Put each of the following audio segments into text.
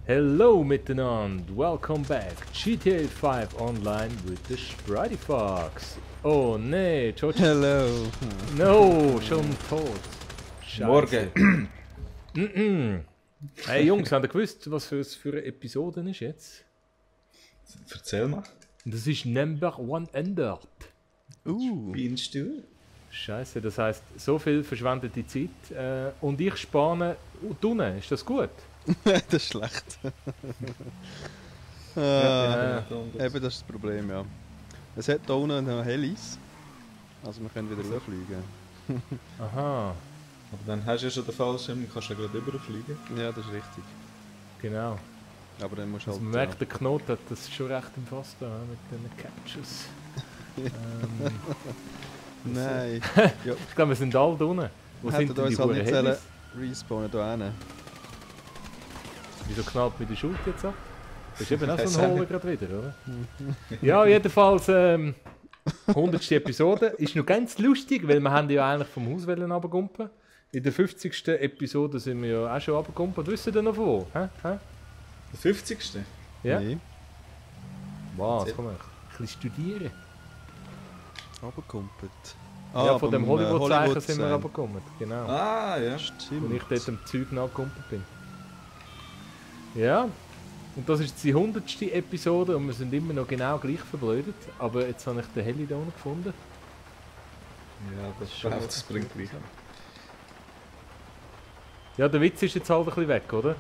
Hello miteinander, welcome back. GTA 5 online with the Spritey Fox. Oh nee, George. Hello. No, schon tot. Scheiße. Morgen. Hey Jungs, habt ihr gewusst, was für eine Episode ist jetzt? Erzähl mal. Das ist Number 100. Spielst du? Scheiße, das heisst, so viel verschwendete Zeit. Und ich spane unten, ist das gut? Das ist schlecht. Ja. Eben, das ist das Problem, ja. Es hat hier unten noch Helis. Also wir können wieder rüberfliegen. Aha, Aber dann hast du ja schon den Fallschirm und kannst ja gerade überfliegen. Ja, das ist richtig. genau. Aber dann musst du Also halt... man merkt, der Knoten hat das schon recht im Fass da mit den Captures. Nein. Ja, Ich glaube, wir sind alle da unten. Wo wir sind hätten denn die uns halt Huren nicht Helis? respawnen hier hinten. Wieso knallt mir die Schulter jetzt ab? Das ist eben auch so ein Holen gerade wieder, oder? Ja, jedenfalls 100. Episode. Ist noch ganz lustig, weil wir haben ja eigentlich vom Haus runtergumpen. In der 50. Episode sind wir ja auch schon runtergegumpelt. Wisst ihr denn noch von wo? Hä? Der 50. Ja? Nee, Was? Komm mal. Ein bisschen studieren. runtergekumpelt. Ja, von dem Hollywood-Zeichen sind wir Hollywood-Sein. runtergekommen. Genau. Ah, ja. Wo Stimmt. ich dort am Zeug nachgegumpelt bin. Ja, und das ist die 100. Episode und wir sind immer noch genau gleich verblödet. Aber jetzt habe ich den Heli da unten gefunden. Ja, das bringt gleich. Ja, der Witz ist jetzt halt ein bisschen weg, oder?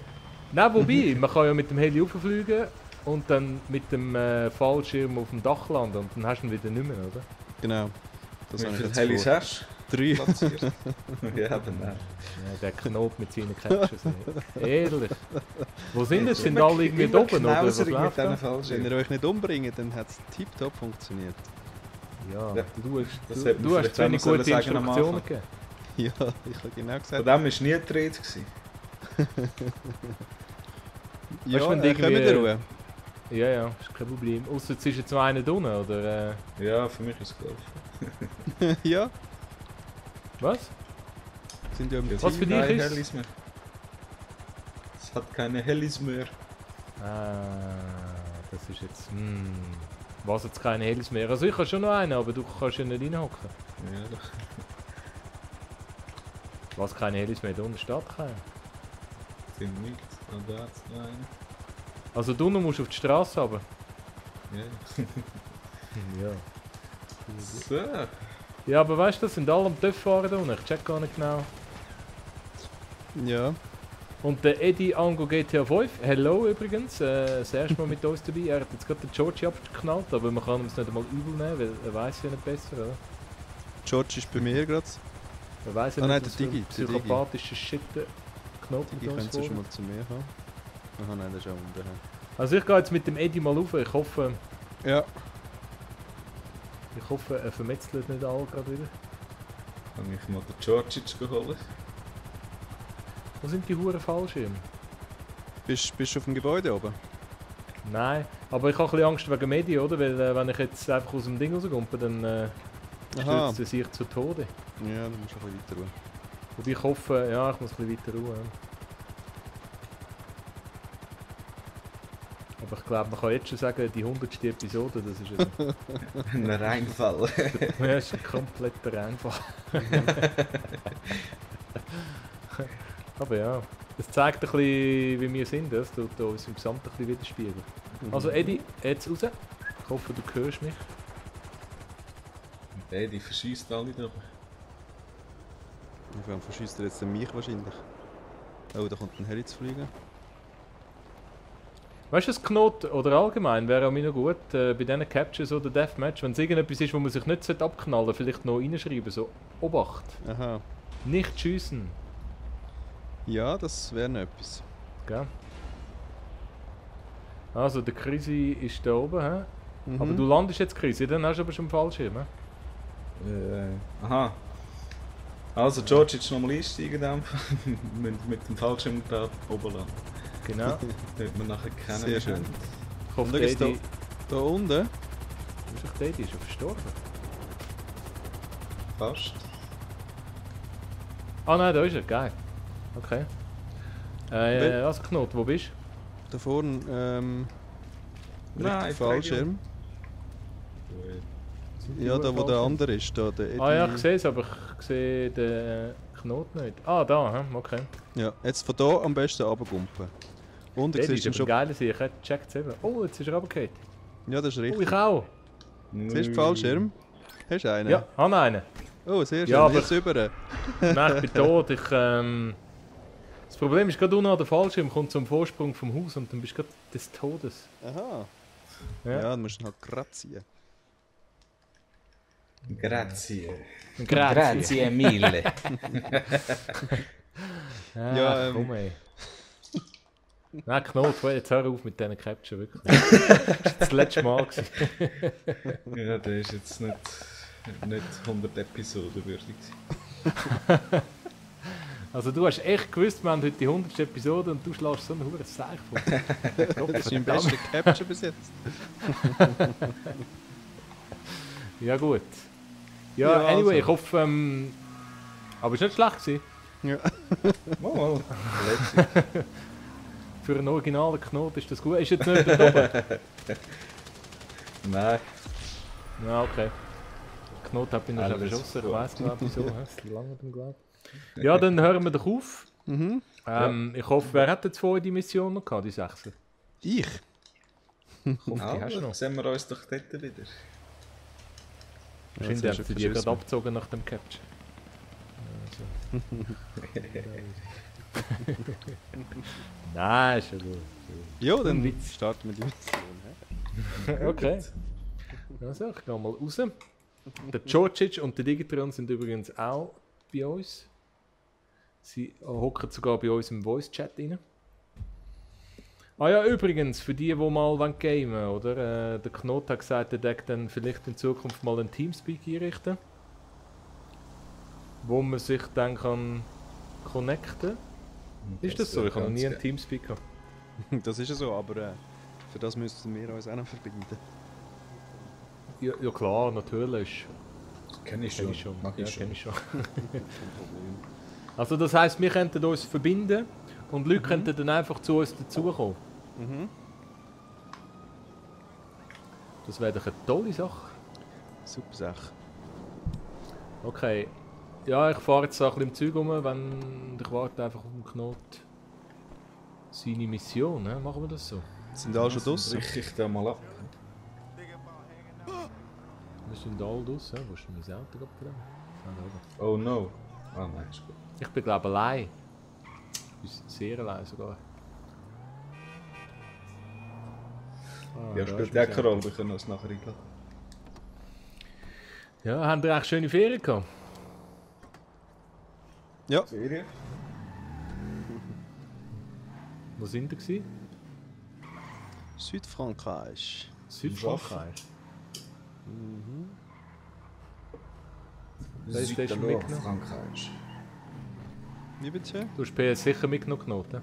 Nein, wobei, man kann ja mit dem Heli rauffliegen und dann mit dem Fallschirm auf dem Dach landen und dann hast du ihn wieder nicht mehr, oder? Genau. Das Wie habe ich viele jetzt Helis vor. hast 3. du platziert? Ja, eben nein. Ja, der Knot mit seinen Catches. Ehrlich. Wo sind das? Sind alle irgendwie da oben, oder? Was mit läuft diesen da? Wenn Fallschirmen. ihr euch nicht umbringt, dann hat es tiptop funktioniert. Ja, Ja, du hast, das du, hätte man du hast vielleicht zu wenig auch noch gute sagen am Instruktionen Anfang. gegeben. Ja, ich habe genau Von gesagt. dem war nie die Rede. gewesen. Ja, Weißt du, wenn du kommen irgendwie- wir Ruhe. Ja, ja, ist kein Problem. Ausser jetzt ist jetzt noch einer da unten, oder? Ja, für mich ist es gelaufen. Ja, Was? sind ja im Jetzt Was Team. für dich keine ist? Helis mehr. Es hat keine Helis mehr. Das ist jetzt... Was, jetzt keine Helis mehr? Also ich habe schon noch einen, aber du kannst ja nicht reinhocken. Ja, doch. Was, keine Helis mehr? Da unten steht keiner. Sind nicht. Da hat's noch einen. Also du musst auf die Straße runter. Ja. Ja. So. Ja, aber weißt du, das sind alle am TÜV fahren da unten. Ich check gar nicht genau. Ja, Und der Eddie Ango GTA 5, hello übrigens, das erste Mal mit uns dabei. Er hat jetzt gerade den Georgie abgeknallt, aber man kann ihm es nicht einmal übel nehmen, weil er weiß ja nicht besser, oder? George ist bei mir gerade. Er weiß ja Ah, nicht, nein, was der für Digi, der Digi. psychopathische Shit Knoten Die mit können uns Sie schon vor. mal zu mir haben. Aha, nein, das ist auch unten. Also ich gehe jetzt mit dem Eddie mal rauf. Ich hoffe, Ja, er vermetzelt nicht alle gerade wieder. Kann ich mal den Georgic geholt? Wo sind die Huren Fallschirme? bist du auf dem Gebäude oben? Nein, aber ich habe ein bisschen Angst wegen Medi, oder? Weil wenn ich jetzt einfach aus dem Ding rauskomme, dann Aha. stürzt er sich zu Tode. Ja, dann musst du ein bisschen weiter ruhen. Und ich hoffe, ja, ich muss ein bisschen weiter ruhen. Aber ich glaube, man kann jetzt schon sagen, die 100. Episode, das ist Ein Reinfall. ja, das ist ein kompletter Reinfall. Aber ja, das zeigt ein bisschen, wie wir sind. Das tut uns im Gesamten ein bisschen widerspiegeln. Also Eddie, jetzt raus. Ich hoffe, du hörst mich. Hey, die verschießt alle da. Warum verschießt er jetzt den mich wahrscheinlich? Oh, da kommt ein Heli zu fliegen. Weißt du, das Knot oder allgemein wäre auch mir noch gut, bei diesen Captures oder Deathmatch, wenn es irgendetwas ist, wo man sich nicht abknallen sollte, vielleicht noch reinschreiben, so Obacht, Aha. nicht schiessen. Ja, das wäre noch etwas. Gell? Also, der Krisi ist da oben, hä? Mhm. Aber du landest jetzt, Krisi, dann hast du aber schon einen Fallschirm, hä? Aha. Also, Georgic nochmal einsteigen dann. mit dem Fallschirm da oben landen. Genau. Damit wir nachher kennen. Sehr schön. Ich hoffe, Und der schau Eddie... jetzt da unten. Wo ist doch der Eddie? Ist er verstorben? Fast. Ah nein, da ist er, geil. Okay. Was Knot, wo bist du? da vorne, Richtung Fallschirm. Ja, da wo der andere ist, da, der Eddie. Ah ja, ich sehe es, aber ich sehe den Knoten nicht. Ah, da, okay. Ja, jetzt von da am besten runtergumpen. Und Der du ist siehst ihn aber schon... geil, ich hätte gecheckt es eben. Oh, jetzt ist er runtergefallen. Ja, das ist Oh, richtig. ich auch. Siehst du den Fallschirm? Hast du einen? Ja, habe einen. Oh, sehr schön. Ja, aber- Jetzt über. Nein, ich bin tot. Das Problem ist, gerade unten an der Fallschirm kommt zum Vorsprung vom Haus und dann bist du gerade des Todes. Aha. Ja. Ja, dann musst du ihn halt gerade ziehen. Grazie. Grazie. mille. Ja, Komm ey. Nein, Knot, jetzt hör auf mit diesen Capture, wirklich. Das war das letzte Mal. Gewesen. Ja, der ist jetzt nicht 100 Episoden würdig. Also du hast echt gewusst, wir haben heute die 100. Episode und du schlägst so einen hohen Seich vor. Das ist dein bester Capture bis jetzt. Ja gut. Ja, Ja, anyway, also. ich hoffe... aber es war nicht schlecht gewesen. Ja. Mal. Für einen originalen Knoten ist das gut. Ist jetzt nicht da oben? Nein. Ja, okay. Knoten hat mich noch Alles erschossen, ich gut. weiss nicht wieso. Es lange dem glaube ich. Ja, dann hören wir doch auf. Mhm. Ich hoffe, wer hat jetzt vorher die Mission noch gehabt, die 6? Ich? Ich hoffe, die hast du Aber noch. sehen wir uns doch dort wieder. Wahrscheinlich Ja, haben jetzt sie hast die du gerade verschissen. abgezogen nach dem Capture. Nein, ist ja gut. Ja, dann Witz. starten wir die Mission. hä? Okay. Also, ich gehe mal raus. Der Djordjic und der Digitron sind übrigens auch bei uns. Sie hocken sogar bei uns im Voice-Chat rein. Ah ja, übrigens, für die mal gamen wollen, oder? Der Knot hat gesagt, er denkt dann vielleicht in Zukunft mal einen Teamspeak einrichten. Wo man sich dann kann connecten. Ist das so? Ich habe noch nie einen Teamspeak gehabt. Das ist ja so, aber für das müssen wir uns auch noch verbinden. Ja, ja klar, natürlich. Kenn ich Kenn ich schon. Mag Ja, ich schon. kenn ich schon. Also das heisst, wir könnten uns verbinden und Leute könnten dann einfach zu uns dazukommen. Mhm. Das wäre doch eine tolle Sache. Super Sache. Okay. Ja, ich fahre jetzt so ein bisschen im Zeug rum, wenn ich warte einfach auf den Knot. Seine Mission, ne? Machen wir das so? Sind alle schon draussen? Brich ich da mal ab. Wir sind alle draussen. Wo ist denn mein Auto gerade dran? Ah, da oben. Oh no. Ah nein, ist gut. Ich bin glaube allein. Ich bin sehr allein sogar. Ah, Ja, da spielt ist der mein keine Rolle, wir können uns nachher einladen. Ja, haben ihr echt schöne Ferien gehabt? Ja. Ferien? Wo sind ihr gewesen? Südfrankreich. Südfrankreich. Mhm. PlayStation mitgenommen? Frankreich. Wie bitte? Du hast PS sicher mitgenommen, Knoten.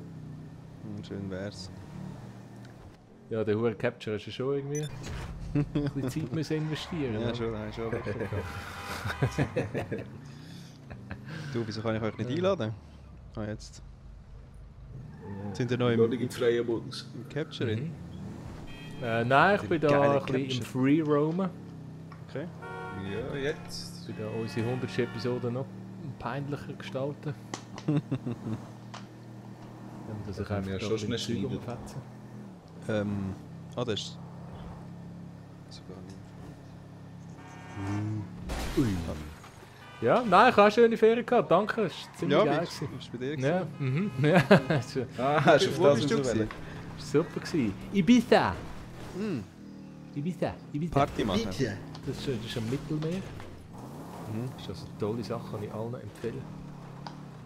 Schön wär's. Ja, der Hure Capture hast du schon irgendwie ein bisschen Zeit müssen investieren. Ja, oder? schon, nein, schon. Du, wieso kann ich euch nicht einladen? Ah, jetzt. Sind ihr noch im freien Modus. Capture drin? Nein, ich bin da Geile ein bisschen im Capture. Free Roamen. Okay. Ja, jetzt. Ich bin da unsere 100. Episode noch peinlicher gestalten. Dass ich können wir einfach ja da schon ein bisschen schnell Zeug schneiden. rumfetzen. Das ist. Sogar nicht. Ja, nein, ich habe auch schöne Ferien gehabt, danke. Es war ziemlich Ja, geil. wie gewesen. ist es bei dir? Ja, ja, es war Ah, hast du Wo auf das bist du auswählen? super gewesen. Ibiza! Ibiza. Party machen. Das ist am Mittelmeer. Das ist also eine tolle Sache, kann ich allen empfehlen.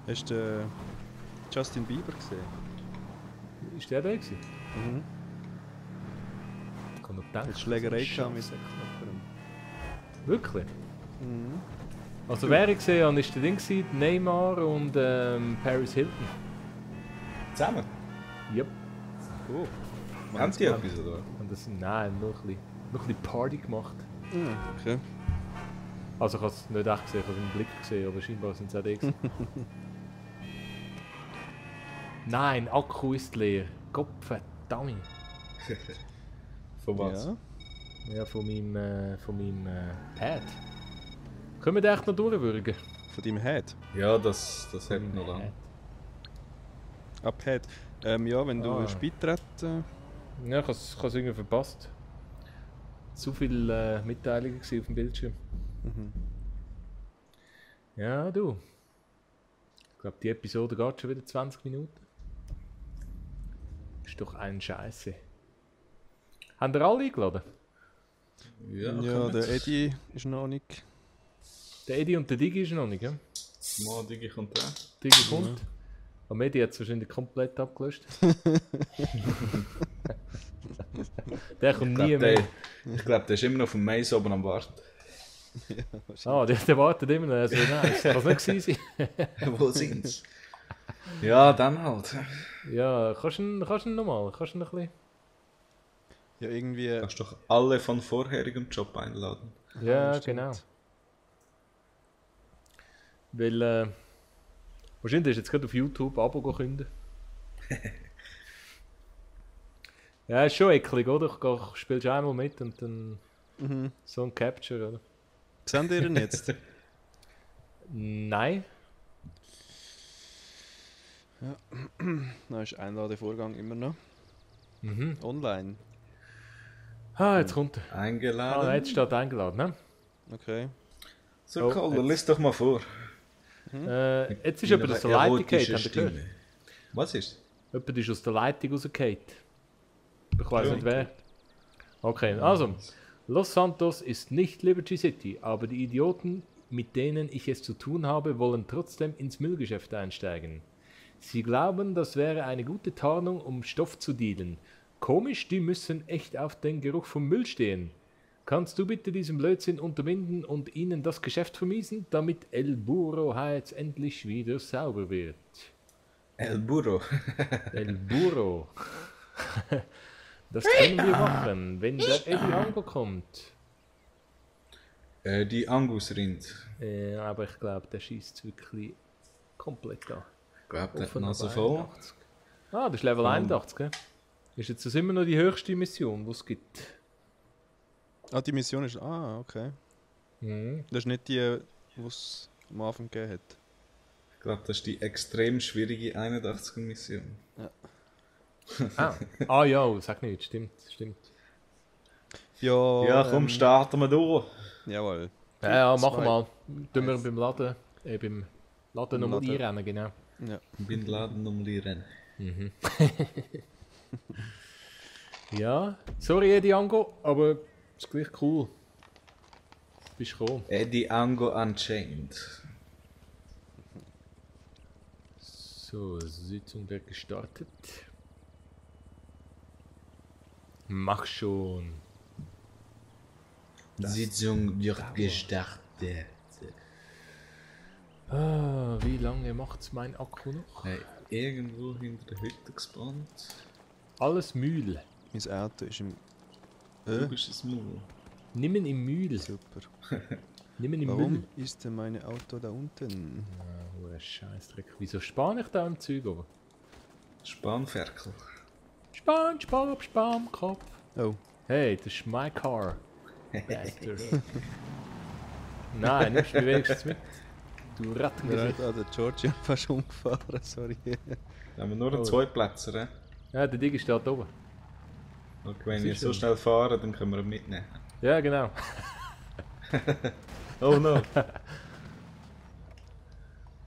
Hast du Justin Bieber gesehen? Ist der da gewesen? Mhm. Ich kann noch denken. Hat Schlägerei so gehabt eine mit Scheiße. Knopfern. Wirklich? Mhm. Also wer ich gesehen habe, ist der Ding gewesen, Neymar und Paris Hilton. Zusammen? Yep. Oh. Haben die etwas, oder? Und das, nein, noch ein bisschen Party gemacht. Okay. Also ich habe es nicht echt gesehen, ich habe es im Blick gesehen, aber scheinbar sind es auch die gewesen. Nein, Akku ist leer. Gott Dummy. Von was? Ja. Ja, von meinem Pad. Können wir den echt noch durchwürgen? Von deinem Head. Ja, das hat noch lange. Ab Head. Ja, wenn du Ah. willst beitreten. Ja, ich habe es irgendwie verpasst. Zu viele Mitteilungen gewesen auf dem Bildschirm. Mhm. Ja, du. Ich glaube, die Episode geht schon wieder 20 Minuten. Ist doch ein Scheiße. Haben ihr alle eingeladen? Ja, kommt der jetzt. Eddie ist noch nicht. Der Edi und der Digi ist noch nicht, gell? Mal, Digi kommt auch. Digi kommt. Aber Edi hat es wahrscheinlich komplett abgelöscht. Der kommt nie mehr. Ich glaube, der ist immer noch auf dem Mais oben am Warten. Ah, der wartet immer noch. Also, nein, das kann es nicht gewesen sein. Wo sind's? Ja, dann halt. Ja, kannst du ihn nochmal? Kannst du ihn ein bisschen... Ja, irgendwie. Du kannst doch alle von vorherigem Job einladen. Ja, stimmt. genau. Weil, wahrscheinlich ist jetzt gerade auf YouTube Abo gekündigt. Ja, ist schon eklig, oder? Du spielst einmal mit und dann Mhm. so ein Capture, oder? Seht ihr ihn jetzt? Nein. Da ist Einladevorgang immer noch Mhm. online. Ah, jetzt kommt er. Ah, Eingeladen. jetzt steht eingeladen, ne? Okay. So, Oh, Kohler, jetzt- lies doch mal vor. Jetzt ist jemand aus der Leitung gefallen, habt ihr gehört? Was ist? Jemand ist aus der Leitung rausgefallen. Ich weiß Ja. nicht wer. Okay, also. Los Santos ist nicht Liberty City, aber die Idioten, mit denen ich es zu tun habe, wollen trotzdem ins Müllgeschäft einsteigen. Sie glauben, das wäre eine gute Tarnung, um Stoff zu dealen. Komisch, die müssen echt auf den Geruch vom Müll stehen. Kannst du bitte diesen Blödsinn unterbinden und ihnen das Geschäft vermiesen, damit El Burro jetzt endlich wieder sauber wird? El Burro. El Burro. Das können wir machen, wenn der Eddie Ango kommt. Die Angusrind. Aber ich glaube, der schießt wirklich komplett an. Ich glaube, der hat Offen noch ab so voll. 81. Ah, das ist Level 81, gell? Ist jetzt das immer noch die höchste Mission, die es gibt? Ah, die Mission ist. Ah, okay. Mhm. Das ist nicht die, die es am Anfang gegeben hat. Ich glaube, das ist die extrem schwierige 81er-Mission. Ah, ja, sag nicht, stimmt. Ja, Ja, komm, starten wir durch. Jawohl. Ja, machen Zwei. wir. Tun wir beim Laden nochmal Laden. einrennen, genau. Ja. Bin Laden nummerieren. Ja, sorry Eddie Ango, aber ist gleich cool. Bist du gekommen. Eddie Ango Unchained. So, Sitzung wird gestartet. Mach schon. Sitzung wird gestartet. Ah, wie lange macht's mein Akku noch? Hey, irgendwo hinter der Hütte gespannt. Alles Müll. Mein Auto ist im. Du bist es Maul. Nimmen im Müll. Super. Nimmen im Warum Müll. ist denn mein Auto da unten? Ah, oh, Scheißdreck. Wieso spane ich da im Zeug aber? Spanferkel. Spam, Kopf. Oh. Hey, das ist my car. Bastard. Nein, nimmst du mich wenigstens mit. Du Der Rattengesicht. hat der Georgia fast umgefahren, sorry. Da haben wir nur Oh. 2 Plätze, ne? Ja, der Digi steht oben. Und wenn Was wir ist so denn? schnell fahren, dann können wir ihn mitnehmen. Ja, genau. Oh no.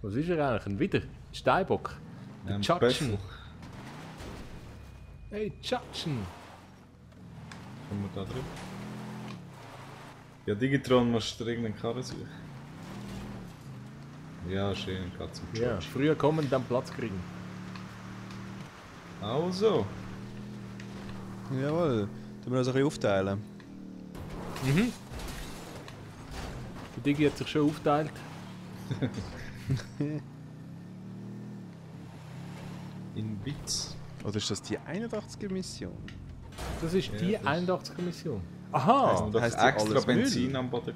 Was ist er eigentlich? Ein wieder? Steinbock? Wir haben Tschatschen. Böffel. Hey, Tschatschen. Kommen wir da drüber? Ja, Digitron musst du dir irgendeinen Karren suchen. Ja, schön, geht zum Ja, George. früher kommen, dann Platz kriegen. Also, Jawohl. Tun wir das ein bisschen aufteilen. Mhm. Der Digi hat sich schon aufgeteilt. in Bits. Oder ist das die 81er Mission? Das ist die das- 81er Mission. Aha! Und doch heisst die extra alles Benzin Müll? am Boden.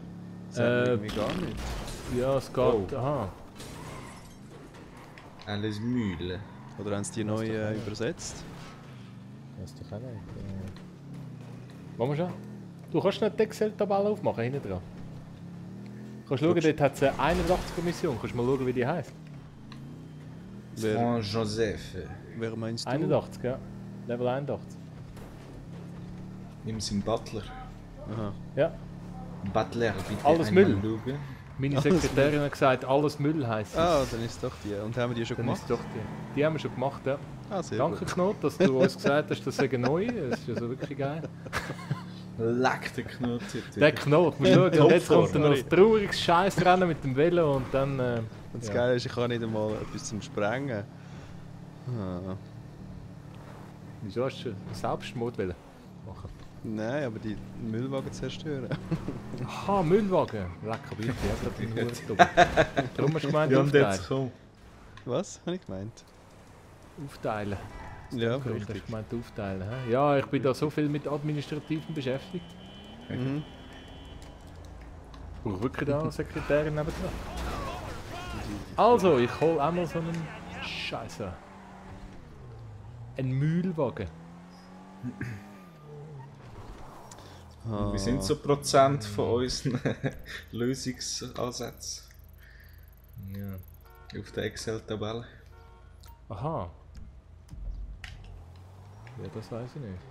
Das haben wir irgendwie gar nicht. Ja, es geht. Oh. Aha. Alles Müll. Oder haben sie die neu übersetzt? Das doch auch nicht. Wollen wir schon? Du kannst nicht die Excel-Tabelle aufmachen, hinten dran. Kannst schauen, dort hat es eine 81er-Mission. Kannst mal schauen, wie die heisst. Joseph. Wer meinst du? 81, ja. Level 81. Nimm seinen Butler. Aha. Ja. Butler, bitte Alles einmal Müll. schauen. Meine Sekretärin hat gesagt, alles Müll heisst es. Ah, dann ist es doch die. Und haben wir die schon Dann gemacht? ist es doch die. Die haben wir schon gemacht, ja. Ah, sehr Danke, gut. Knot, dass du uns gesagt hast, das sei neu. Das ist ja so wirklich geil. Leck den Knoten. Der Knot, muss schauen. Und jetzt kommt dann noch Sorry. ein trauriges Scheißrennen mit dem Velo und dann... Und das ja. Geile ist, ich kann nicht einmal etwas zum Sprengen. Ah. Wieso hast du Selbstmord wollen machen? Nein, aber die Müllwagen zerstören. Aha, Müllwagen. Lecker bitte, ja, gerade den Huren. Darum hast du gemeint, Ja, und jetzt aufteilen. komm. Was? Habe ich gemeint? Aufteilen. Ja, Du hast richtig. gemeint, aufteilen. Hä? Ja, ich bin da so viel mit Administrativen beschäftigt. Mhm. Ich brauche wirklich da eine Sekretärin nebendran. Also, ich hole einmal so einen Scheiße. Ein Mühlwagen. Ah. Wie sind so Prozent von unseren Lösungsansätzen Ja. auf der Excel-Tabelle? Aha. Ja, das weiß ich nicht.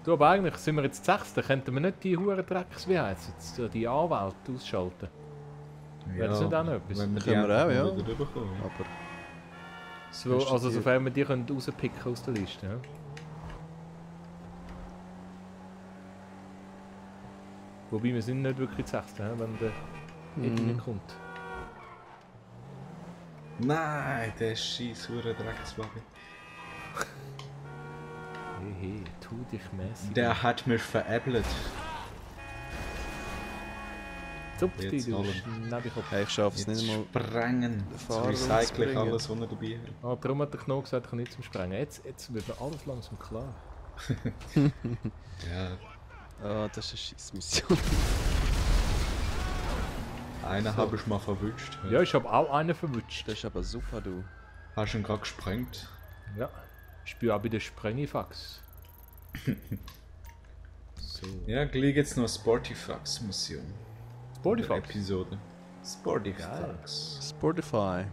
Du, aber eigentlich sind wir jetzt 6. Könnten wir nicht die Huren Drecks, wie heisst es, jetzt, die Anwälte ausschalten? Wäre das nicht auch noch etwas? Wenn wir die Können wir einfach auch, mal ja. wieder rüberkommen. Aber So, Ist das also die- sofern wir die können rauspicken aus der Liste. Ja? Wobei wir sind nicht wirklich 6. Wenn der Eddie nicht kommt. Nein, der scheiß hure Dreckswagen. Hehe, tu dich mäßig. Der hat mich veräppelt. Zupf Jetzt dich, du alle. Schnäbelkopf. hey, ich schaffe es Jetzt nicht einmal. sprengen. den Das Fahrer recycle ich umzubringen. alles, was er dabei hat. Ah, darum hat der Knopf gesagt, ich kann nicht zum Sprengen. Jetzt wird mir alles langsam klar. Ja, Ah, das ist eine Scheissmission. einen habe ich mal verwünscht. Ja, ich habe auch einen verwutscht. Das ist aber super, du. Hast du ihn gerade gesprengt? Ja, ich bin auch bei der Sprengifax. So. Ja, gleich jetzt noch Sportifax-Mission. Bodyfax. Episode. Sportifax. Spotify.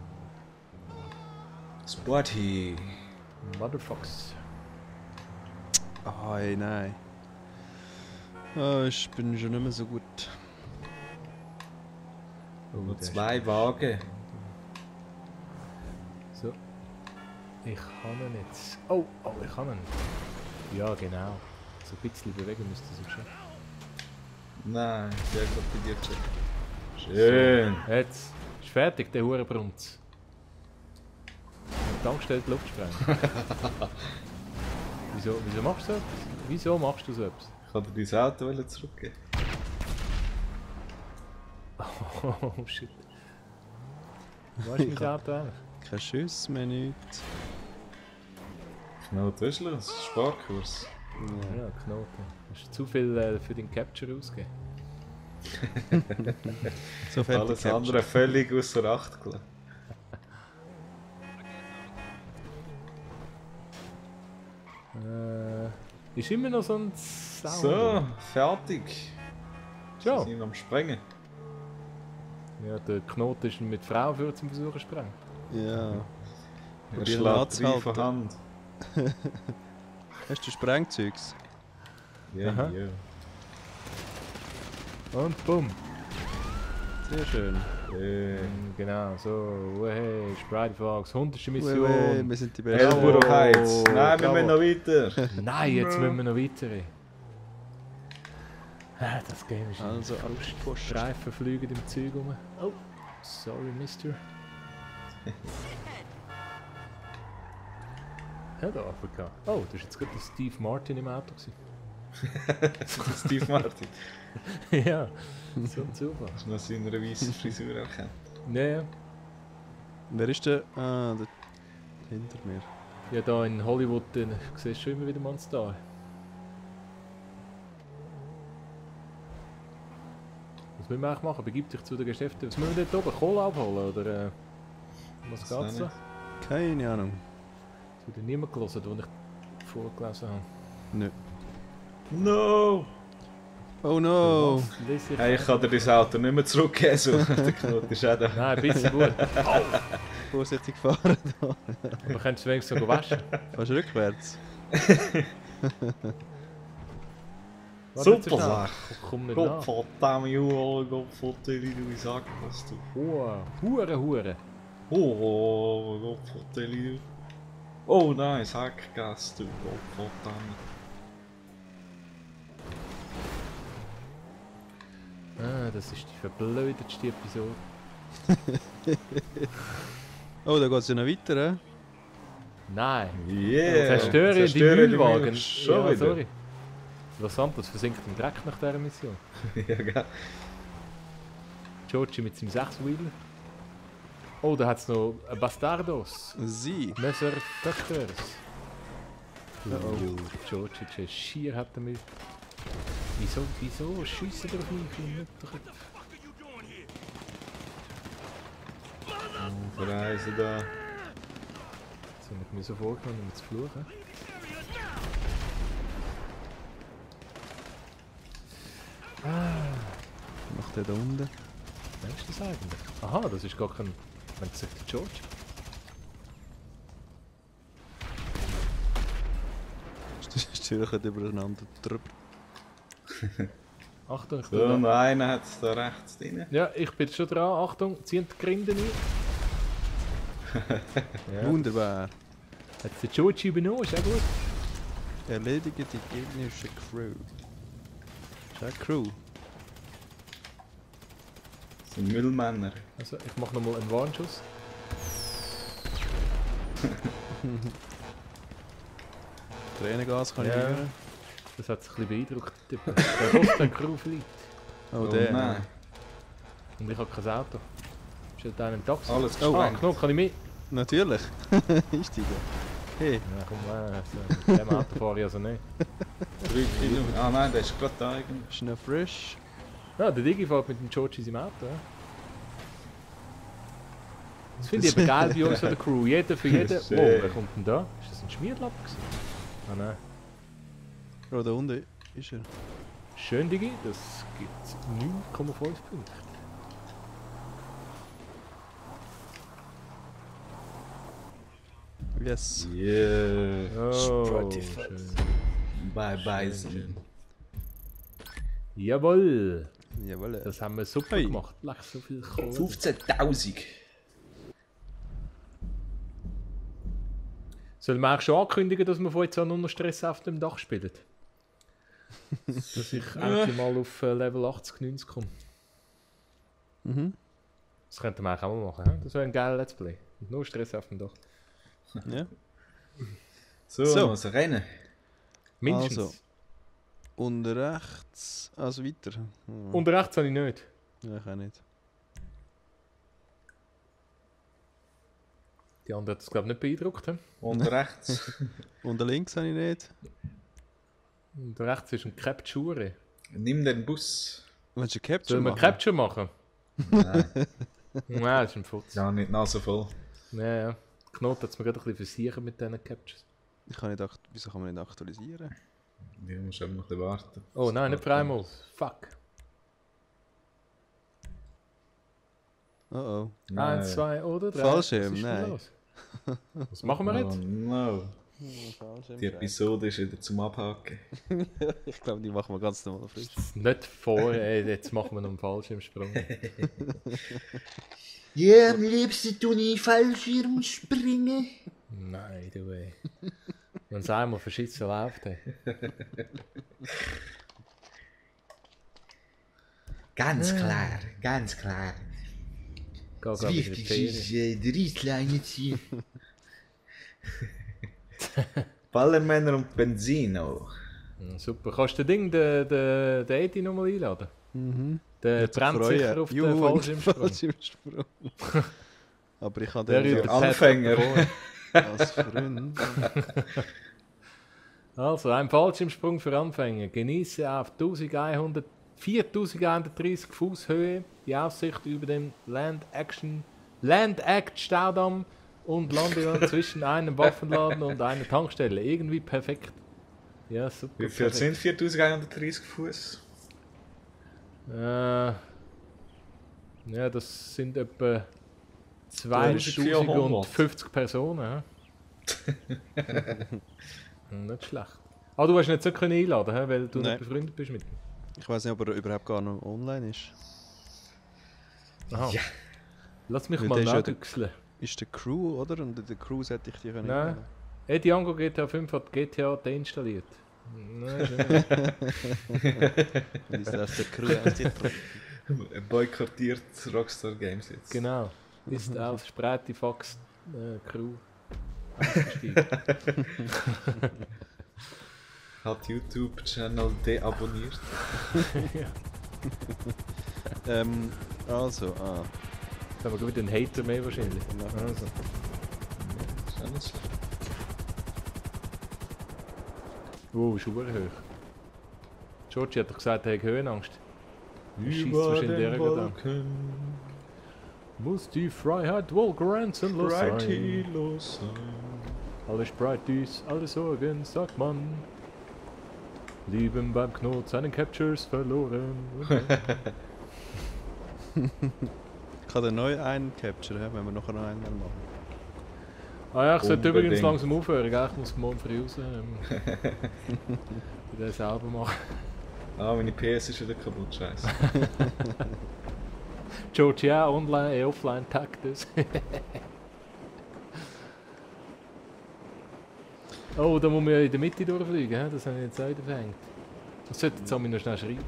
Sporty. Motherfucks. Ah, hey, nein. Ah, ich bin schon nicht mehr so gut. Oh, Noch der 2 ist- Wagen. So. Ich kann ihn jetzt. Oh, ich kann ihn. Ja, genau. So ein bisschen bewegen müsste es schon. Nein, der hat gerade bei dir gecheckt. Schön. Jetzt ist fertig, der Hurenbrunz. Tankstelle die Luft sprengen. Wieso machst du so etwas? Wieso machst du so etwas? Ich kann dir dein Auto zurückgeben. Oh shit. Wo ist mein Auto eigentlich? Kein Schuss mehr, nichts. Schnell Tischler, Sparkurs. Ja, Knoten. Hast du zu viel für den Capture ausgegeben? So fällt Alles die Capture. andere völlig außer Acht gelassen. Ist immer noch so ein Sound. So, fertig. Ja. Sie sind am Sprengen. Ja, der Knoten ist mit Frau für zum Versuchen sprengen. Ja. Er Probieren schlägt anzuhalten. drei von Hand. Hast du Sprengzeugs? Ja, Aha. ja. Und bumm. Sehr schön. Genau, so. Hey, Spridefox, 100. Ui, Mission. wir sind die Elburg Besten. Heights. Nein, wir bravo. müssen noch weiter. Nein, jetzt müssen wir noch weiter. Das Game ist Also, ein abgepusht. Streifen fliegen im Zeug rum. Oh, sorry, Mister. Hello, Afrika. Oh, das war jetzt gerade der Steve Martin im Auto. gewesen. Steve Martin. Ja, so ein Zufall. Hast du noch seine weißen Frisur erkannt? Ja, ja. Wer ist der? Ah, der hinter mir. Ja, da in Hollywood siehst du schon immer wieder mal einen Star. Was müssen wir eigentlich machen? Begib dich zu den Geschäften. Was müssen wir dort oben? Kohle abholen? Oder was Das geht's auch da? nicht. Keine Ahnung. Das hat niemand gelesen, als ich vorgelesen habe. Nö. No! Oh no! Was? Lies ich Hey, ich kann dir dein Auto nicht mehr zurückgeben, so. Der Knoten ist auch da. Nein, ein bisschen gut. Vorsichtig fahren da. Aber könntest du wenigstens sogar waschen? Fast rückwärts. Warte nicht so Super schnell. Sache. Komm nicht nach. Gottverdammt, Juhu, Gottverdammt, du sag was du. Hure. Oh, Gottverdammt. Oh nein, Sackgas, du Gottverdammt. Ah, das ist die verblödetste Episode. Oh, da geht es ja noch weiter, hä? Nein. Yeah! Zerstöre die Zerstöre die Müllwagen. Müll- Schon Ja, wieder? sorry. Los Santos versinkt im Dreck nach dieser Mission. Ja, gell? Georgie mit seinem 6-Wheeler. Oh, da hat es noch Bastardos. Sie. Messer Töchters. Oh. Georgie, schier hat er mich. Wieso schiessen ihr auf mich, ihr Mütterköpfe? Verreisen da. Das habe ich mir so vorgenommen, um zu fluchen. Macht der da unten? Denkst du das eigentlich? Aha, das ist gar kein... Wenn es sagt George. Stürchen übereinander drüber. Achtung, ich So, bin noch einer hat es da rechts drin. Ja, ich bin schon dran. Achtung, ziehen die Grinde ein. Ja. Wunderbar. Hat der Georgie übernommen, ist auch gut. Erledige die gegnerische Crew. Ist auch Crew. Das sind Müllmänner. Also, ich mache nochmal einen Warnschuss. Tränengas kann Ja. ich hören. Das hat sich ein bisschen beeindruckt. Der Rost hat Crew fliegt. Oh, der. nein. Und ich habe kein Auto. Ist halt einer im Taxi? Alles Ah, gesprengt. Knopf, kann ich mit? Natürlich. Einsteigen. Hey. Ja, komm, mit dem Auto fahre ich also nicht. 3 Kilometer. Ah nein, der ist gerade da irgendwie. Ist noch frisch. Ja, der Digi fährt mit dem Georgie in seinem Auto. Ja. Das finde ich eben geil bei uns an der Crew. Jeder für jeden. Schön. Wow, wer kommt denn da? Ist das ein Schmierlapp gewesen? Ah nein. Oh, da unten ist er. Schön, Digi. Das gibt 9,5 Punkte. Yes. Yeah. Oh, Spotify. schön. Bye bye. Schön. Jawohl. Jawohl. Das haben wir super Hey. gemacht. Leck, so viel Kohle. 15.000. Sollen wir auch schon ankündigen, dass wir von jetzt an nur noch Stress auf dem Dach spielen? Dass ich endlich mal auf Level 80, 90 komme. Mhm. Das könnten wir eigentlich auch mal machen. He? Das wäre ein geiler Let's Play. Nur Stress auf dem Dach. Ja. So, So. muss rennen. Mindestens. Also. Und rechts. Also weiter. Hm. Und rechts habe ich nicht. Ja, ich auch nicht. Die andere hat es, glaube ich, nicht beeindruckt. He? Und rechts. Und links habe ich nicht. Und rechts ist ein Capture. Nimm den Bus. Willst du Capture Sollen wir machen? Capture machen? Nein, Nein, das ist ein Futz. ja, nicht Nase voll. Ja. Knot hat es mir gerade ein bisschen versichert mit diesen Captures. Ich kann nicht Wieso kann man nicht aktualisieren? Du musst einfach noch ein bisschen warten. Oh nein, nicht dreimal. Fuck. Oh oh. 1, 2 oder 3. Fallschirm, Was ist denn nein. los? Was machen wir Oh jetzt? no. Die Episode ist wieder zum Abhaken. Ich glaube, die machen wir ganz normal frisch. Nicht vor, jetzt machen wir noch einen Fallschirmsprung. Ja, am liebsten tue ich Fallschirm springen. Nein, du ey. Wenn es einmal verschissen läuft, ey. Ganz klar, ganz klar. Das Das Wichtigste ist, die Reissleine ziehen. Ballermänner und Benzino. Super. Kannst du den den Edi nochmal einladen? Mhm. Der brennt sicher auf den Fallschirmsprung. Fallschirmsprung. Aber ich habe Der den über Anfänger. als Freund. Also, ein Fallschirmsprung für Anfänger. Genieße auf 4130 Fuß Höhe die Aussicht über den Land Act Staudamm und Landeland zwischen einem Waffenladen und einer Tankstelle. Irgendwie perfekt. Ja, super. Wie viel sind 4130 Fuß? Ja, das sind etwa 2400. 2050 Personen. hä? Nicht schlecht. Ah, du hast ihn jetzt nicht einladen können, weil du Nein. nicht befreundet bist mit ihm. Ich weiß nicht, ob er überhaupt gar noch online ist. Aha. Ja. Lass mich Weil mal der ist ja nachdüchseln. Ist der Crew, oder? Und in der Crew hätte ich die können. Nein. Django GTA 5 hat GTA deinstalliert. Nein. Und ist aus der Crew ausgetreten. Boykottiert Rockstar Games jetzt. Genau. Ist aus Spreite Fox Crew ausgestiegen. Hat YouTube-Channel deabonniert. Also, Jetzt haben wir wieder einen Hater mehr wahrscheinlich. Also. Das ist auch nicht schlecht. Wow, ist verdammt hoch. Georgie hat doch gesagt, er hat Höhenangst. Er schießt wahrscheinlich der gerade an. Muss die Freiheit wohl grenzenlos sein. los sein. Alles Sprites, alle Sorgen, sagt man. Lieben beim Knot seinen Captures verloren. ich kann den neu einen Capture, wenn wir noch einen machen. Ah ja, ich sollte Unbedingt. übrigens langsam aufhören, gell? Ich muss morgen früh raus. Das selber machen. Ah, meine PS ist wieder kaputt, scheiße. George, ja, online, offline Taktus. Oh, da muss man ja in der Mitte durchfliegen, hä? Das habe ich jetzt auch verhängt. Das sollte jetzt noch schnell schreiben.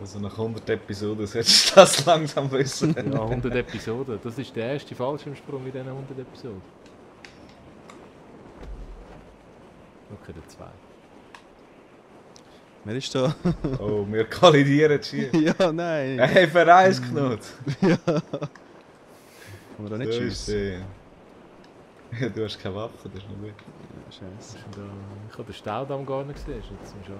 Also nach 100 Episoden solltest du das langsam wissen. Ja, 100 Episoden. Das ist der erste Fallschirmsprung in diesen 100 Episoden. Okay, der 2. Wer ist da? Oh, wir kollidieren schief. ja, nein. Hey, Verreisknot! Kann man da nicht Du schiessen? Du hast keine Waffe, das ist noch gut. Scheiße. Ich habe den Staudamm gar nicht gesehen, ist jetzt zum Schau.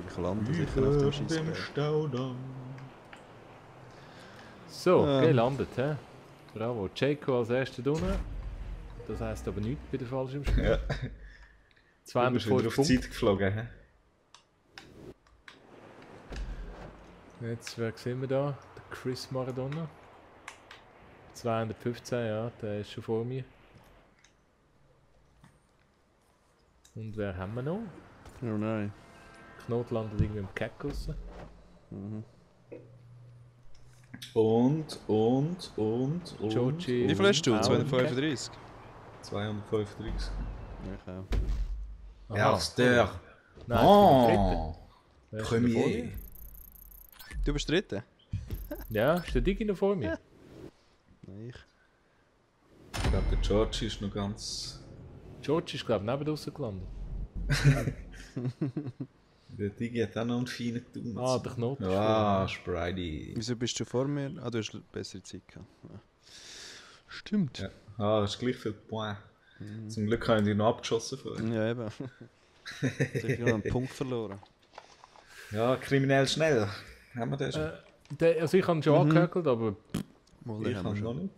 Ich lande sicher auf dem Scheissberg. Staudamm. So, gelandet, hä? Bravo. Jayco als erster unten. Das heisst aber nichts bei der Fallschirmsprung. Ja. Du bist wieder 205 auf die Punkte. Zeit geflogen, hä? Jetzt, wer sehen wir da? Der Chris Maradona. 215, ja, der ist schon vor mir. Und wer haben wir noch? Oh nein. Knot landet irgendwie im Keck raus. Und. Georgie. Wie viel hast du? Auch 235? 235. Ich auch. Aha. Erster. Nein, Oh! wer ist denn vor Premier. mir? Du bist Dritter? Ja, ist der Digi noch vor mir? Nein, ich. Ich glaube, der George ist noch ganz. George ist, glaube ich, neben draussen gelandet. Der Digi hat auch noch einen feinen Tun. Ah, der Knot. ist Ah, Spridey. Wieso bist du vor mir? Ah, du hast bessere Zeit gehabt. Ja. Stimmt. Ja. Ah, das ist gleich viel Point. Zum Glück haben die noch abgeschossen vorher. Ja, eben. Jetzt habe ich noch einen Punkt verloren. Ja, kriminell schnell. Haben wir den schon? Also ich habe ihn schon angehökelt, aber Mal, Ich den haben wir kann noch schon. nicht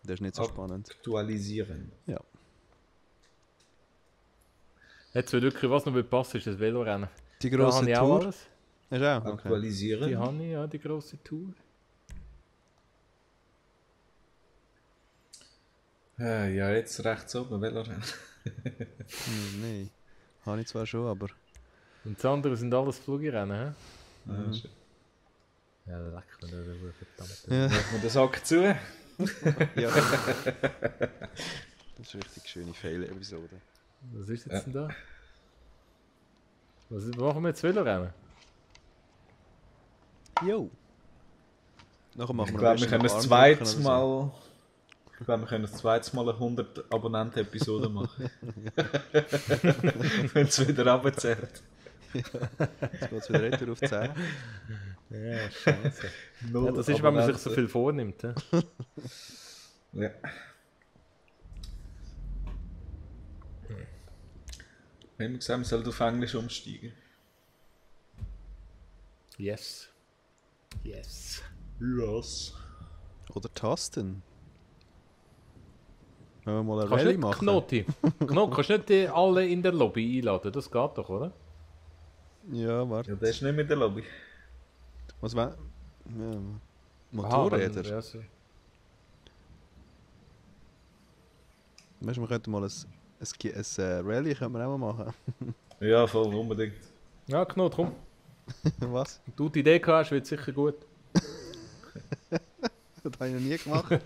Der ist nicht so spannend. aktualisieren. Ja. jetzt wird wirklich, was noch wird passen, ist das Velorennen. Die Da grosse habe ich auch Tour. alles. Hast du auch? Okay. Aktualisieren. Die habe ich, ja, die grosse Tour. Ja, jetzt rechts oben, Velorennen. Nein. Habe ich zwar schon, aber. Und das andere sind alles Flugrennen, hä? Ah, schön. Ja, leck mir da, verdammt. Ja. Macht man den Sack zu? ja. Das ist eine richtig schöne Fail-Episode. Was ist jetzt denn da? Was machen wir jetzt Velorennen? Jo. Nachher machen Ich wir glaube, wir am können besten das noch zweites Armdrücken oder Mal. Ich glaube, wir können das zweites Mal eine 100 Abonnenten-Episode machen. Wenn es wieder runterzählt. so. Jetzt geht es wieder retour auf 10. Ja, scheiße. Null Ja, das ist, wenn man sich Abonnenten. so viel vornimmt. Hä? Ja. Wir haben gesagt, man sollte auf Englisch umsteigen. Yes. Yes. Yes. Oder Tasten. Wenn wir mal eine Kannst du Rallye nicht, machen. Knoti? Knot, kannst du nicht die alle in der Lobby einladen? Das geht doch, oder? Ja, warte. Ja, der ist nicht mit der Lobby. Was war? Ja, Aha, Motorräder. ja, so. Weißt du, wir könnten mal ein Rallye können wir auch mal machen. Ja, voll, unbedingt. Ja, Knot, komm. Was? Du die Idee hast, wird sicher gut. Das habe ich noch nie gemacht.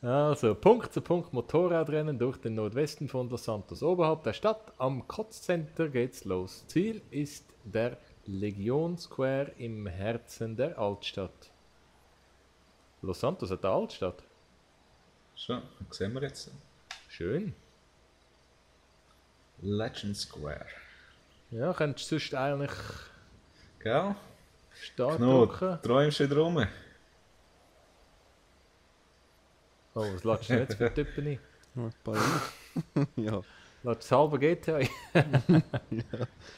Also, Punkt zu Punkt Motorradrennen durch den Nordwesten von Los Santos. Oberhalb der Stadt am Kotz-Center geht's los. Ziel ist der Legion Square im Herzen der Altstadt. Los Santos hat eine Altstadt. So, das sehen wir jetzt. Schön. Legend Square. Ja, könntest du sonst eigentlich Gell? Start Knut, drücken. träumst du wieder rum? Oh, was lädst du jetzt für Typen ein? Ein paar Jahre. Ja. Lädst du das halbe GTA ein?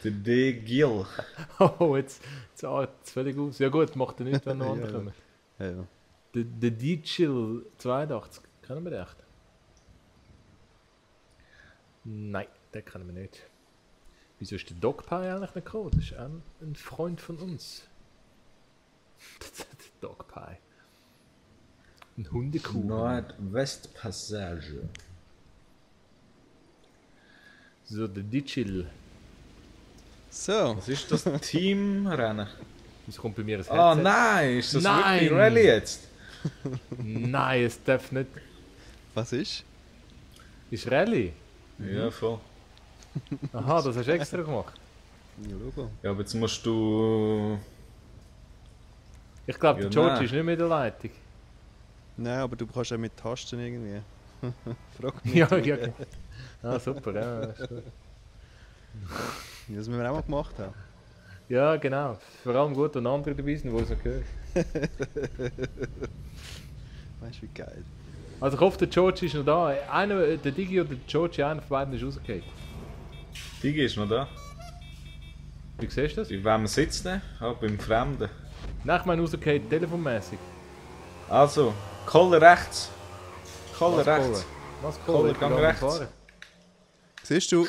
Der D. Gill. Oh, jetzt artet es völlig aus. Ja gut, macht er nicht, wenn noch andere kommen. Ja, ja. Der D-Chill 82, kennen wir den echt? Nein, den kennen wir nicht. Wieso ist der Dogpie eigentlich nicht gekommen? Das ist auch ein Freund von uns. Der Dogpie. Ein Hundekuh. Nordwestpassage. So, der D-Chill. So. Was ist das Teamrennen? Das kommt bei mir ein Ah Headset. nein, ist das Nein! wirklich Rallye jetzt? Nein, es darf nicht. Was ist? Ist Rallye? Ja, voll. Aha, das hast du extra gemacht. Ja, Logo. Ja, aber jetzt musst du... Ich glaube, der Ja, George nein. ist nicht mehr in der Leitung. Nein, aber du kannst ja mit Tasten irgendwie. Frag mich. Ja, ja. Ah, super, ja. Ist gut. Ja, das müssen wir auch mal gemacht haben. Ja, genau. Vor allem gut, wenn andere dabei sind, die es noch hören. Weißt du, wie geil. Also ich hoffe, der George ist noch da. Der Digi oder der George, einer von beiden ist rausgefallen. Digi ist noch da. Wie siehst du das? Bei wem sitzt der? Ah, beim Fremden. Nein, ich meine rausgefallen, telefonmäßig. Also, Koller rechts. Koller Was rechts. Kohle? Was Kohle, Kohle? Ich bin gang am rechts. Fahren. Siehst du?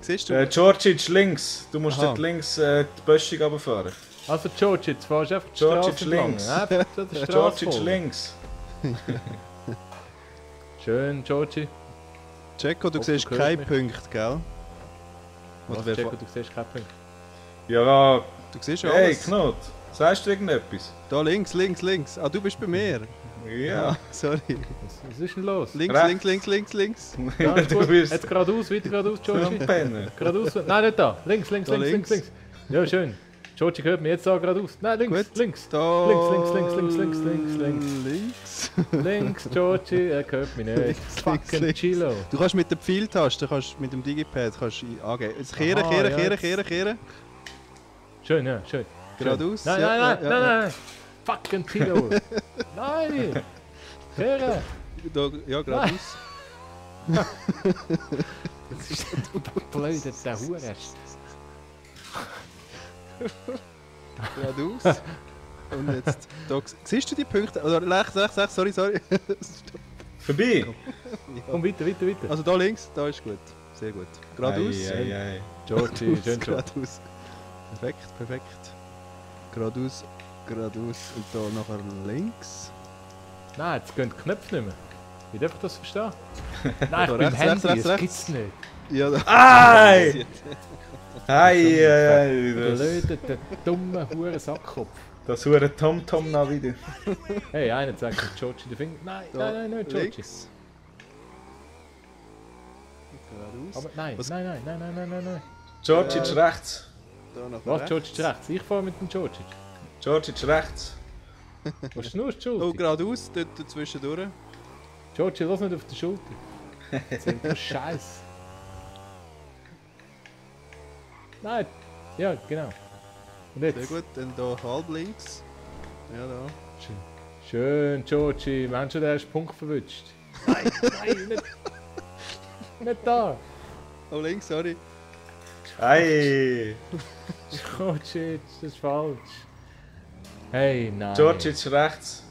Siehst du? Georgic links. Du musst Aha. dort links die Böschung runterfahren. Also George, jetzt fahrst du einfach die George Straße ist entlang. links. Einfach die Straße Georgic folgen. links. Schön, Georgie. Checo, du Hoffe, siehst du hörst keinen mich. Punkt, gell? Was, Oder wer Checo, fa- du siehst keinen Punkt. Ja, Du siehst ja hey alles. Knut. Sagst du irgendetwas? Da links, links, links. Ah, du bist bei mir. Ja. Sorry. Was ist denn los? Links, Rechts. links, links, links, links. Ja, ist Du gut. bist Jetzt geradeaus, weiter geradeaus, so Georgie. ein Penner. Geradeaus. Nein, nicht da. Links, links, Da links, links, links. Ja, schön. Georgie hört mich jetzt da geradeaus. Nein, links, Gut. links. Da. Links, links, links, links, links. Links. Links, Georgie, er hört mich nicht. Links, Fucking links. Chilo. Du kannst mit der Pfeiltaste, kannst mit dem Digipad angeben. Jetzt kehren, Aha, kehren, ja, kehren, jetzt- kehren, kehren. Schön, ja, schön. Geradeaus. Nein, Ja, nein, ja, nein, ja, nein, ja. nein. Fucking Chilo. Nein. Kehren. Da, ja, geradeaus. Das ist blöd, der Hurenst. Geradeaus. Und jetzt, da, siehst du die Punkte? Oder rechts, sorry. Vorbei. Komm, weiter, weiter, weiter. Also da links, da ist gut. Sehr gut. Geradeaus. Ei, ei, ei. Georgie, schön schon. Geradeaus. Perfekt, perfekt. Geradeaus, geradeaus und da nachher links. Nein, jetzt gehen die Knöpfe nicht mehr. Wie darf ich das verstehen? Nein, ich Da bin rechts, Handy, rechts, das rechts. gibt's nicht. Ja, da. Ei! Ei, ei, ei. Blöder, der dumme Huren-Sackkopf. Das hure Tom-Tom noch wieder. Hey, einer zeigt mir Georgie den Finger. Nein, Da nein, nein, nicht Georgie. links. Geradeaus. Aber nein, Was- nein, nein, nein, nein, nein, nein, nein. Georgic rechts. Da nachher Was, rechts. Georgie ist rechts? Ich fahre mit dem Georgie. Georgic rechts. Was ist nur die Oh, Schulter? geradeaus, dort zwischendurch. Georgie, lass nicht auf die Schulter. Sind das Scheiß. Nein, ja, genau. Und Sehr jetzt? gut, dann da halb links. Ja, da. Schön, Georgie, wir haben schon den ersten Punkt verwünscht. Nein, nein, nicht, nicht da. Oh, links, sorry. Ei! Georgie, das ist falsch. Hey, nein. Georgic rechts.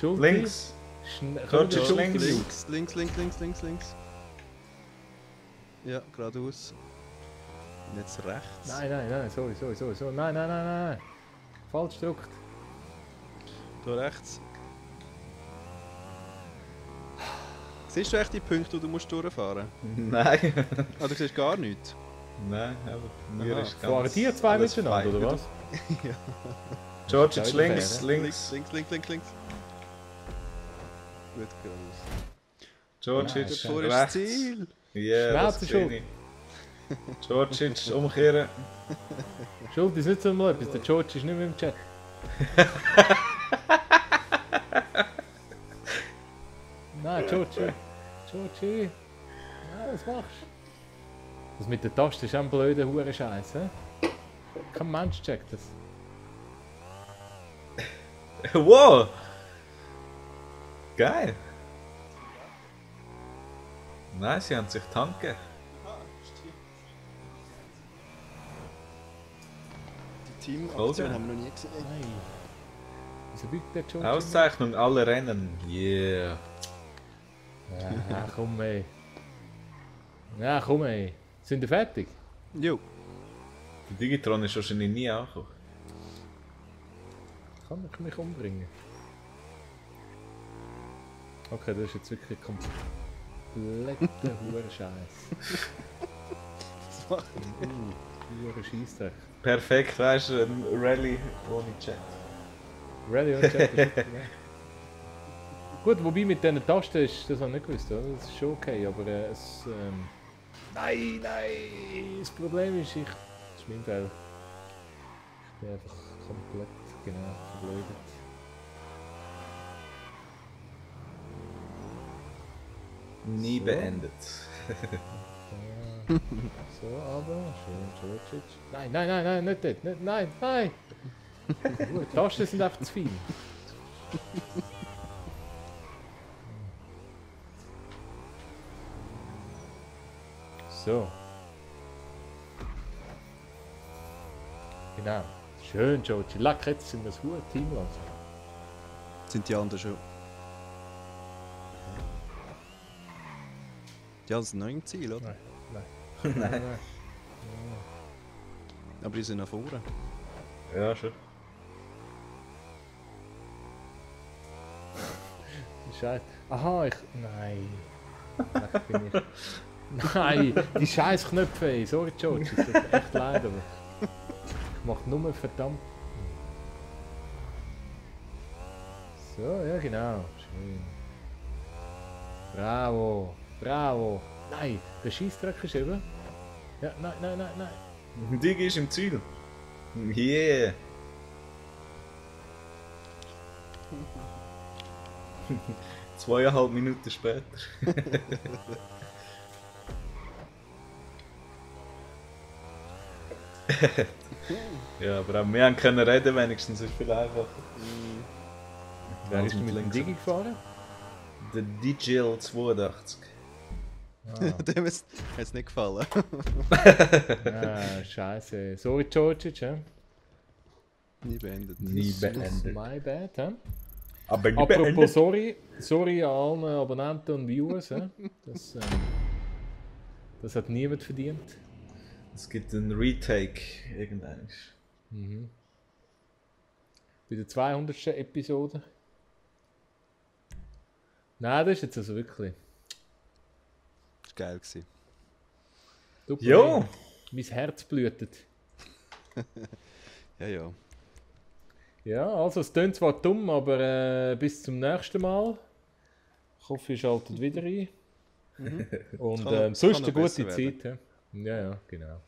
Schulti. Links. Georgic Georgic links. Links. Ja, geradeaus. Und jetzt rechts. Nein, sorry. Nein. Falsch gedrückt. Da rechts. Siehst du echt die Punkte, wo du musst durchfahren musst? Nein. Ah, du siehst gar nichts. Nein, aber mir Aha. ist Fahren die zwei alles miteinander, fein. oder was? Ja. Georgic Das ist links, fair, links. Links. Gut, geradeaus. Georgic Davor ist das rechts. Ziel. Ja, das Schmerzen sehe ich. Georgic umkehren. Schulti ist nicht so mal etwas, der George ist nicht mehr im Chat. Nein, Georgie. Nein, was machst du? Das mit der Taste ist ein blöder Hurenscheiß, hä? Kein Mensch checkt das. Wow! Geil! Nein, sie haben sich tanken. Die Teamaktion Folge. haben wir noch nie gesehen. Nein. Wieso biegt der Georgie? Auszeichnung, alle Rennen. Yeah. Ja, komm ey. Ja, komm ey. Sind wir fertig? Jo. Der Digitron ist wahrscheinlich nie angekommen. Kann ich mich umbringen? Okay, das ist jetzt wirklich kompletter Hurenscheiß. Was macht Hurenscheissdreck. Perfekt, weißt du, ein Rallye ohne Chat. Ready und Chat. Gut, wobei mit diesen Tasten ist das auch nicht gewusst, oder? Das ist schon okay, aber es. Nein! Das Problem ist, das ist mein Fehler. Ich bin einfach komplett verblödet. Nie So. beendet. So, aber schön, Georgic. Nein, nicht dort, nicht, nein! Gut, die Tasten sind einfach zu viel. So. Genau. Schön, Georgie. Leck, jetzt sind wir das hohe Team langsam. Sind die anderen schon? Die haben noch im Ziel, oder? Nein. Aber die sind nach vorne. Ja, schon. Scheiße. Aha, Nein. Leck, bin ich. Nein, die scheiß Knöpfe, ey. Sorry, George. Es tut mir echt leid, aber. Ich mach nur verdammt. So, ja, genau. Schön. Bravo. Nein, der Scheissdreck ist eben. Ja, nein. Digi ist im Ziel. Yeah! 2,5 Minuten später. Ja, aber auch wir haben können reden, wenigstens ist viel einfacher. Wer ist denn mit dem Digi gefahren? Der Digital 82. Dem ist es nicht gefallen. Ah, scheiße. Sorry, George, hä? Nie beendet. Nie beendet. My bad, hä? Aber nie Apropos sorry an allen Abonnenten und Viewers, hä? Das hat niemand verdient. Es gibt einen Retake irgendwann. Bei der 200. Episode. Nein, das ist jetzt also wirklich. Das war geil. Gewesen. Super, Jo! mein Herz blutet. Ja. Ja, also es klingt zwar dumm, aber bis zum nächsten Mal. Ich hoffe, ihr schaltet wieder ein. Und sonst kann eine noch gute besser Zeit. Ja, genau.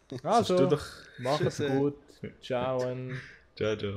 Du Also, doch. macht's gut. Ciao. Ciao, ciao.